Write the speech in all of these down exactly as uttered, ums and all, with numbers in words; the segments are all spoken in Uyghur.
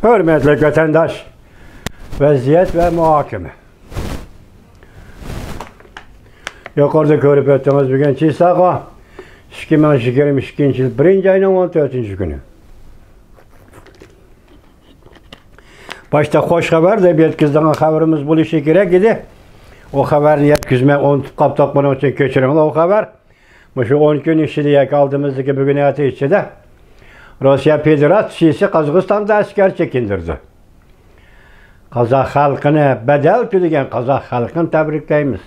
ھۆرمەتلىك ۋەتەنداش، ۋەزىيەت ۋە مۇھاكىمە. يۇقىرىدا كۆرۈپ ئۆتتىڭىز، بۈگۈن چىساغا ئىككى مىڭ يىگىرمە ئىككىنچى يىل بىرىنچى ئاينىڭ ئون تۆتىنچى كۈنى. باشتا خوش خەۋەر دەپ يەتكۈزىدىغان خەۋىرىمىز بولۇشى كېرەك ئىدى. ئۇ خەۋەرنى يەتكۈزمەي ئۇنتۇپ قاپتۇق، بۇنىڭ ئۈچۈن كەچۈرۈڭلار ئۇ خەۋەر. مۇشۇ ئون كۈن ئىچىدە ياكى ئالدىمىزدىكى بۈگۈن ئەتە ئىچىدە روسىيە فېدېراتسىيىسى قازاقىستاندا ئەسكەر چېكىندۈردى. قازاق خەلقىنى، بەدەل تۆلىگەن قازاق خەلقىنى تەبرىكلەيمىز.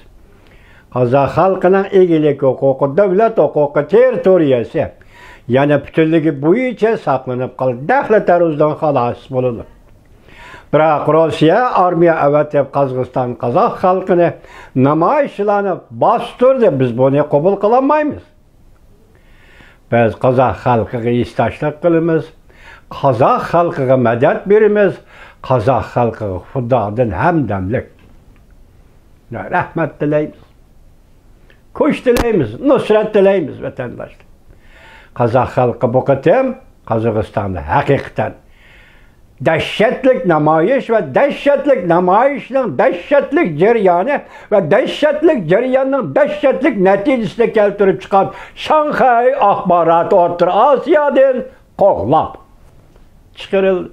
قازاق خەلقىنىڭ ئىگىلىك ھوقۇقى، دۆلەت ھوقۇقى، تېررىتورىيەسى يەنە پۈتۈنلۈكى بويىچە ساقلىنىپ قالدى، دەخلى تەرۇزدىن خالاس بولىدۇ. بىراق روسىيە ئارمىيە ئەۋەتىپ، قازاقىستان قازاق خەلقىنى، نامايىشچىلارنى باستۇردى. بىز بۇنى قوبۇل قىلالمايمىز. بىز قازاق خەلقىگە ھېسداشلىق قىلىمىز، قازاق خەلقىگە مەدەت بېرىمىز، قازاق خەلقىگە خۇدادىن ھەمدەملىك، رەھمەت تىلەيمىز. كۈچ تىلەيمىز، نۇسرەت تىلەيمىز، ۋەتەنداشلار. قازاق خەلقى بۇ قېتىم قازاقىستاندا ھەقىقەتەن دەھشەتلىك نامايىش ۋە دەھشەتلىك نامايىشنىڭ دەھشەتلىك جەريانى ۋە دەھشەتلىك جەرياننىڭ دەھشەتلىك نەتىجىسىنى كەلتۈرۈپ چىققان شاڭخەي ئاخباراتى ئوتتۇرا ئاسىيادىن قوغلاپ چىقىرىلدى.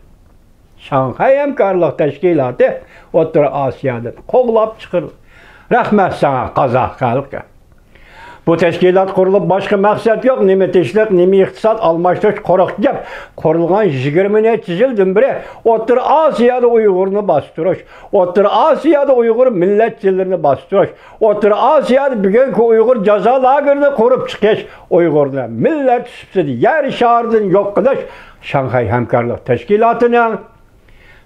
شاڭخەي ھەمكارلىق تەشكىلاتى ئوتتۇرا ئاسىيادىن قوغلاپ چىقىرىلدى. رەھمەت ساڭا، قازاق خەلقى! بۇ تەشكىلات قۇرۇلۇپ باشقا مەقسەت يوق، نېمە تىنچلىق، نېمە ئىقتىساد ئالماشتۇرۇش، قۇرۇق گەپ. قۇرۇلغان يىگىرمە نەچچە يىلدىن بېرى ئوتتۇرا ئاسىيادا ئۇيغۇرنى باستۇرۇش، ئوتتۇرا ئاسىيادا ئۇيغۇر مىللەتچىلىرىنى باستۇرۇش، ئوتتۇرا ئاسىيادا بۈگۈنكى ئۇيغۇر جازا لاگېرىنى قۇرۇپ چىقىش، ئۇيغۇرنى مىللەت سۈپىتىدە يەر شارىدىن يوق قىلىش شاڭخەي ھەمكارلىق تەشكىلاتىنىڭ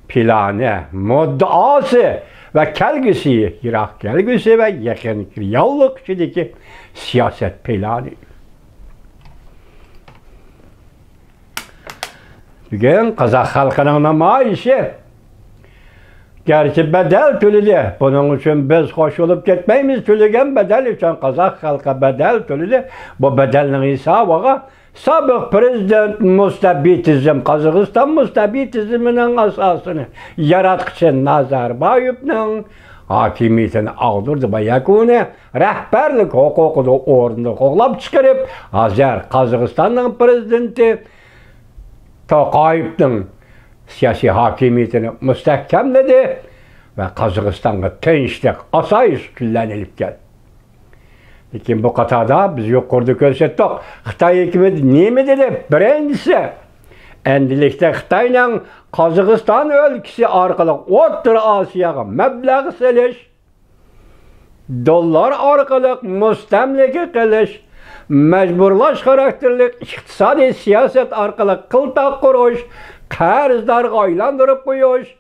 پىلانى، مۇددىئاسى ۋە كەلگۈسى، يىراق كەلگۈسى ۋە يېقىن رېئاللىق ئىچىدىكى سىياسەت پىلانى. بۈگۈن قازاق خەلقىنىڭ نامايىشى گەرچە بەدەل تۆلىدى، بۇنىڭ ئۈچۈن بىز خوش بولۇپ كەتمەيمىز، تۆلىگەن بەدەل ئۈچۈن قازاق خەلقى بەدەل تۆلىدى. بۇ بەدەلنىڭ ھېسابىغا سابىق پىرېزىدېنت مۇستەبىتىزم، قازاقىستان مۇستەبىتىزمىنىڭ ئاساسىنى ياراتقۇچى نازاربايېۋنىڭ ھاكىمىيىتىنى ئاغدۇردى ۋە يەكۈنى رەھبەرلىك ھوقۇقىدا ئورنىنى قوغلاپ چىقىرىپ، ھازىر قازاقىستاننىڭ پىرېزىدېنتى توقايېۋنىڭ سىياسىي ھاكىمىيىتىنى مۇستەھكەملىدى ۋە قازاقىستانغا تىنچلىق، ئاسايىش كۈنلەرنى ئېلىپ كەلدى. لېكىن بۇ قاتاردا بىز يۇقىرىدا كۆرسەتتۇق، خىتاي ھۆكۈمىتى نېمە دېدى؟ بىرىنچىسى، ئەمدىلىكتە خىتاينىڭ قازاقىستان ئۆلكىسى ئارقىلىق ئوتتۇرا ئاسىياغا مەبلەغ سېلىش، دوللار ئارقىلىق مۇستەملىكە قىلىش، مەجبۇرلاش خاراكتېرلىك ئىقتىسادىي سىياسەت ئارقىلىق قىلتاق قۇرۇش، قەرزدارغا ئايلاندۇرۇپ قويۇش،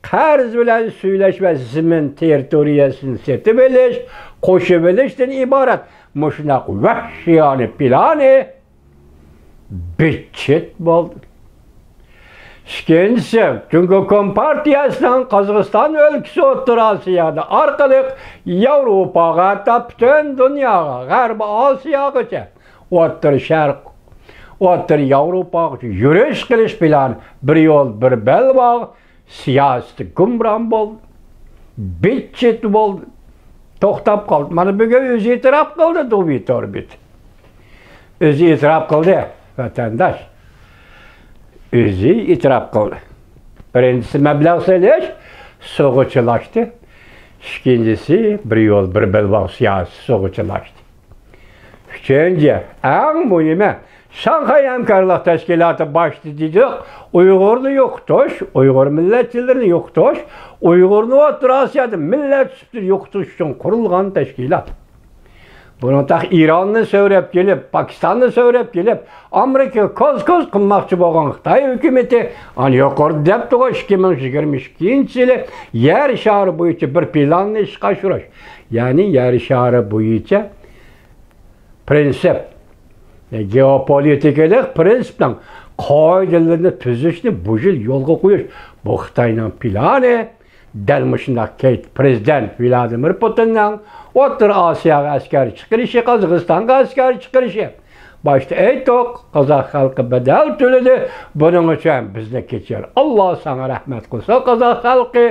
قەرز بىلەن سۈيلەش ۋە زېمىن تېررىتورىيەسىنى سېتىۋېلىش، قوشۇۋېلىشتىن ئىبارەت مۇشۇنداق ۋەھشىيانە پىلانى بىتچىت بولدى. ئىككىنچىسى، جۇڭگو كومپارتىيەسىنىڭ قازاقىستان ئۆلكىسى ئوتتۇرا ئاسىيادا ئارقىلىق ياۋروپاغا، ھەتتا پۈتۈن دۇنياغا، غەربىي ئاسىياغىچە، ئوتتۇرا شەرق، ئوتتۇرا ياۋروپاغىچە يۈرۈش قىلىش پىلانى بىر يول، بىر بەلباغ سىياسىتى گۇمران بولدى، بىتچىت بولدى، توختاپ قالدى. مانا بۈگۈن ئۆزى ئېتىراپ قىلدى، دوۋىتوربىت. ئۆزى ئېتىراپ قىلدى، ۋەتەنداش. ئۆزى ئېتىراپ قىلدى. بىرىنچىسى، مەبلەغ سېلىش سۇغا چىلاشتى. ئىككىنچىسى، بىر يول، بىر بەلباغ سىياسىتى سۇغا چىلاشتى. ئۈچىنچى، ئەڭ مۇھىمى، شاڭخەي ھەمكارلىق تەشكىلاتى باشتا دېدۇق، ئۇيغۇرنى يوقىتىش، ئۇيغۇر مىللەتچىلىرىنى يوقىتىش، ئۇيغۇرنى ئوتتۇرا ئاسىيادا مىللەت سۈپىتىدە يوقىتىش ئۈچۈن قۇرۇلغان تەشكىلات. بۇنىڭ تېخى ئىراننى سۆرەپ كېلىپ، پاكىستاننى سۆرەپ كېلىپ، ئامېرىكىغا كوز-كوز قىلماقچى بولغان خىتاي ھۆكۈمىتى، ئانا يۇقىرىدا دەپتىغۇ، ئىككى مىڭ يىگىرمە ئىككىنچى يىلى يەر شارى بويىچە بىر پىلاننى ئىشقا ئاشۇرۇش. يەنى يەر شارى بويىچە پرىنسىپ، گېئوپولىتىكىلىق پرىنسىپنىڭ قائىدىلىرىنى تۈزۈشنى بۇ يىل يولغا قويۇش، بۇ خىتاينىڭ پىلانى. دەل مۇشۇنداق كېيىن پرېزىدېنت ۋلادىمىر پۇتىننىڭ ئوتتۇرا ئاسىياغا ئەسكەر چىقىرىشى، قازاقىستانغا ئەسكەر چىقىرىشى، باشتا ئېيتتۇق، قازاق خەلقى بەدەل تۆلىدى. بۇنىڭ ئۈچۈن بىزنى كەچۈر. ئاللا ساڭا رەھمەت قىلسۇن، قازاق خەلقى.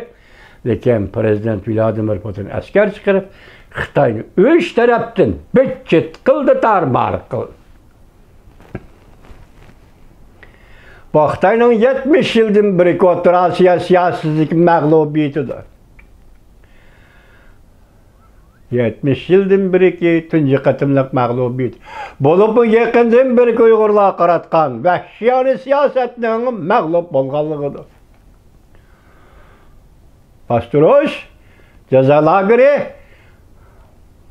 لېكىن پىرېزىدېنت ۋلادىمىر پۇتىن ئەسكەر چىقىرىپ، خىتاينى ئۈچ تەرەپتىن بىت-چىت قىلدى، تارمار قىلدى. بۇ خىتاينىڭ يەتمىش يىلدىن بېرىكى ئوتتۇرا ئاسىيا سىياسىتىدىكى مەغلۇبىيىتىدۇر. يەتمىش يىلدىن بېرىكى تۇنجى قېتىملىق مەغلۇبىيىتى. بولۇپمۇ يېقىندىن بېرىكى ئۇيغۇرلارغا قاراتقان ۋەھشىيانە سىياسەتنىڭ مەغلۇپ بولغانلىقىدۇر. باستۇرۇش، جازا لاگېرى،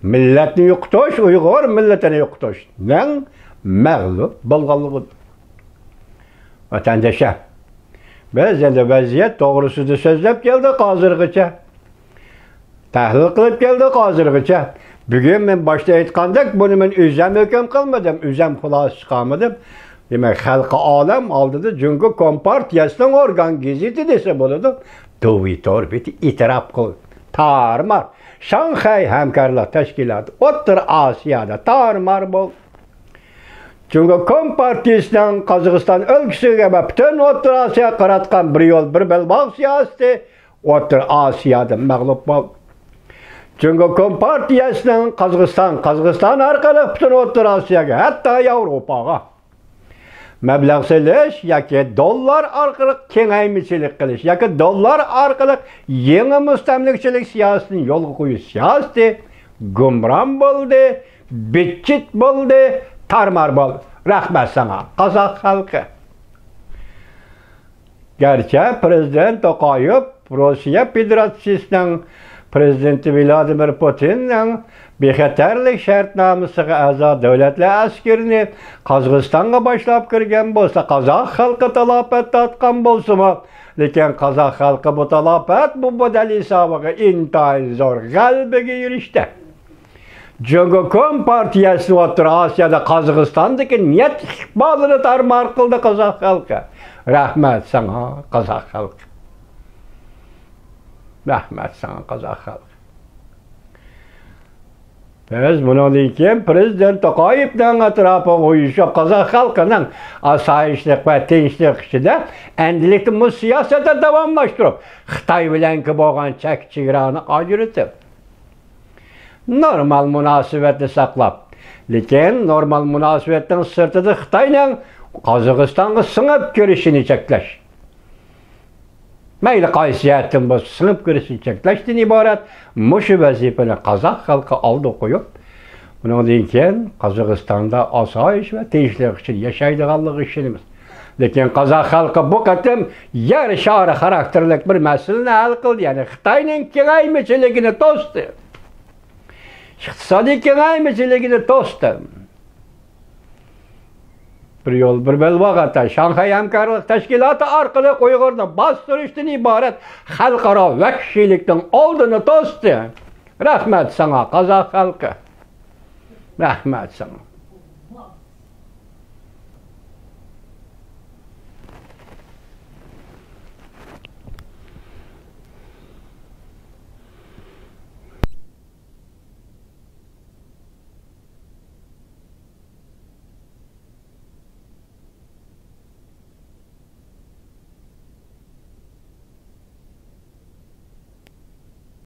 مىللەتنى يوقىتىش، ئۇيغۇر مىللىتىنى يوقىتىشنىڭ مەغلۇپ بولغانلىقىدۇر. ۋەتەندىشىم، بىز ئەمدى ۋەزىيەت توغرىسىدا سۆزلەپ كەلدۇق ھازىرغىچە. تەھلىل قىلىپ كەلدۇق ھازىرغىچە. بۈگۈن مەن باشتا ئېيتقاندەك، بۇنى مەن ئۆزۈم ھۆكۈم قىلمىدىم، ئۆزۈم خۇلاسە چىقارمىدىم. دېمەك، خەلقى ئالەم ئالدىدا جۇڭگو كومپارتىيەسىنىڭ ئورگان گېزىتى دېسە بولىدۇ. دوۋيتور بېتى ئېتىراپ قىلدى. تارمار. شاڭخەي ھەمكارلىق تەشكىلاتى ئوتتۇرا ئاسىيادا تارمار بولدى. جۇڭگو كومپارتىيەسىنىڭ قازاقىستان ئۆلكىسىگە ۋە پۈتۈن ئوتتۇرا ئاسىياغا قاراتقان بىر يول، بىر بەلباغ سىياسىتى ئوتتۇرا ئاسىيادا مەغلۇپ بولدى. جۇڭگو كومپارتىيەسىنىڭ قازاقىستان، قازاقىستان ئارقىلىق پۈتۈن ئوتتۇرا ئاسىياغا، ھەتتا ياۋروپاغا مەبلەغ سېلىش ياكى دوللار ئارقىلىق كېڭەيمىچىلىك قىلىش ياكى دوللار ئارقىلىق يېڭى مۇستەملىكىچىلىك سىياسىتىنى يولغا قويۇش سىياسىتى گۇمران بولدى، بىت-چىت بولدى، تارمار بولدى. رەھمەت ساڭا، قازاق خەلقى. گەرچە پىرېزىدېنت توقايېۋ روسىيە فېدېراتسىيىسىنىڭ پىرېزىدېنتى ۋلادىمىر پۇتىننىڭ بىخەتەرلىك شەرتنامىسىغا ئەزا دۆلەتلەر ئەسكىرىنى قازاقىستانغا باشلاپ كىرگەن بولسا، قازاق خەلقى تالاپەت تارتقان بولسىمۇ، لېكىن قازاق خەلقى بۇ تالاپەت، بۇ بەدەل ھېسابىغا ئىنتايىن زور غەلىبىگە ئېرىشتى. جۇڭگو كومپارتىيەسىنى ئوتتۇرا ئاسىيادا قازاقىستاندىكى نىيەت ئىقبالىنى تارمار قىلدى قازاق خەلقى. رەھمەت ساڭا، قازاق خەلقى. رەھمەت ساڭا، قازاق خەلقى. بىز بۇنىڭدىن كېيىن پىرېزىدېنت توقايېۋنىڭ ئەتراپىغا ئۇيۇشۇپ، قازاق خەلقىنىڭ ئاسايىشلىق ۋە تىنچلىق ئىچىدە ئەمدىلىكتە مۇشۇ سىياسەتنى داۋاملاشتۇرۇپ، خىتاي بىلەنكى بولغان چەك چېگرانى ئاجرىتىپ، نورمال مۇناسىۋەتنى ساقلاپ، لېكىن نورمال مۇناسىۋەتنىڭ سىرتىدا خىتاينىڭ قازاقىستانغا سىڭىپ كىرىشىنى چەكلەش. مەيلى قايسى جەھەتتىن بولسا سىڭىپ كىرىشنى چەكلەشتىن ئىبارەت مۇشۇ ۋەزىپىنى قازاق خەلقى ئالدىغا قويۇپ، بۇنىڭدىن كېيىن قازاقىستاندا ئاسايىش ۋە تىنچلىق ئىچىدە ياشايدىغانلىقىغا ئىشىنىمىز. لېكىن قازاق خەلقى بۇ قېتىم يەر شارى خاراكتېرلىك بىر مەسىلىنى ھەل قىلدى، يەنى خىتاينىڭ كېڭەيمىچىلىكىنى توستى. ئىقتىسادىي كېڭەيمىچىلىكىنى توستى. بىر يول، بىر بەلباغ، ھەتتا شاڭخەي ھەمكارلىق تەشكىلاتى ئارقىلىق ئۇيغۇرنى باستۇرۇشتىن ئىبارەت خەلقئارا ۋەھشىيلىكنىڭ ئالدىنى توستى. رەھمەت ساڭا، قازاق خەلقى. رەھمەت ساڭا.